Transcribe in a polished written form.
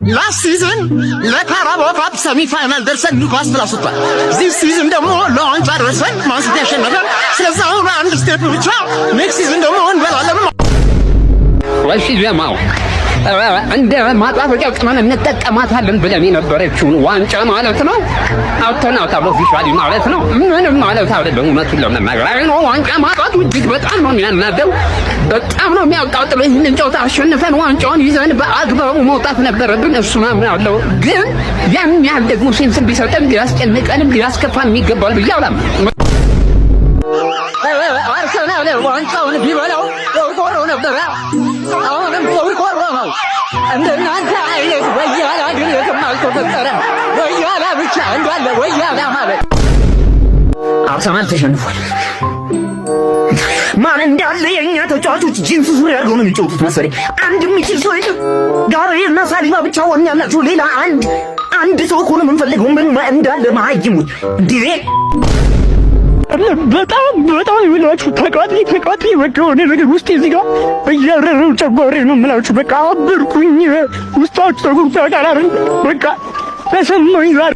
Last season ለ Carabao Cup semi final ደርሰን ኒውካስትል አስወጥቷል። This season ደግሞ ለዋንጫ ደርሰን ማን ሲቲ ያሸነፈ። ስለዚህ አሁን አንድ step ብቻ፣ next season ደግሞ እንበላለን። እሺ ጀማው፣ እንደ ማጣፈጫ ቅመም እንጠቀማታለን ብለን የነበረችውን ዋንጫ ማለት ነው አውጥተናታል officially ማለት ነው። ምንም ማለት አይደለም። እውነቱን ለመናገር ነው ዋንጫ ማጣቱ እጅግ በጣም ነው የሚያናደው፣ በጣም ነው የሚያቃጥለው። ይህንን ጨዋታ አሸንፈን ዋንጫውን ይዘን በአግባቡ መውጣት ነበረብን። እሱ አምናለሁ። ግን ያን ያህል ደግሞ sense ቢሰጠን ሊያስጨንቀንም ሊያስከፋን የሚገባል ብዬ አላምንም። አርሰናል ዋንጫውን ቢበላው ቆርቆሮ ነበረ። አሁንም ቆርቆሮ ነው። እንደናንተ አይነት ወያላ ግን የትም አልተፈጠረም። ወያላ ብቻ እንዳለ ወያላ ማለት አርሰናል ተሸንፏል። ማን እንዳለ የእኛ ተጫዋቾች ጂንስ ሱሪ አድርገው ነው የሚጫወቱት መሰለኝ። አንድ የሚችል ሰው የለም። ጋብርኤል እና ሳሊባ ብቻ ወኔ ያላቸው፣ ሌላ አንድ አንድ ሰው እኮ ነው የምንፈልገው። ምን እንዳለ መሀይሞች እንዴ! በጣም በጣም የምላችሁ ተቃጥዬ ተቃጥዬ በቃ የሆነ ነገር ውስጤ እዚህ ጋር እያረረው ጨጓራዬ ነው የምላችሁ። በቃ አበርኩኝ። ውስጣችሁ ተጎድቶ ያውቃል አይደል? በቃ ተሰማኝ ዛሬ።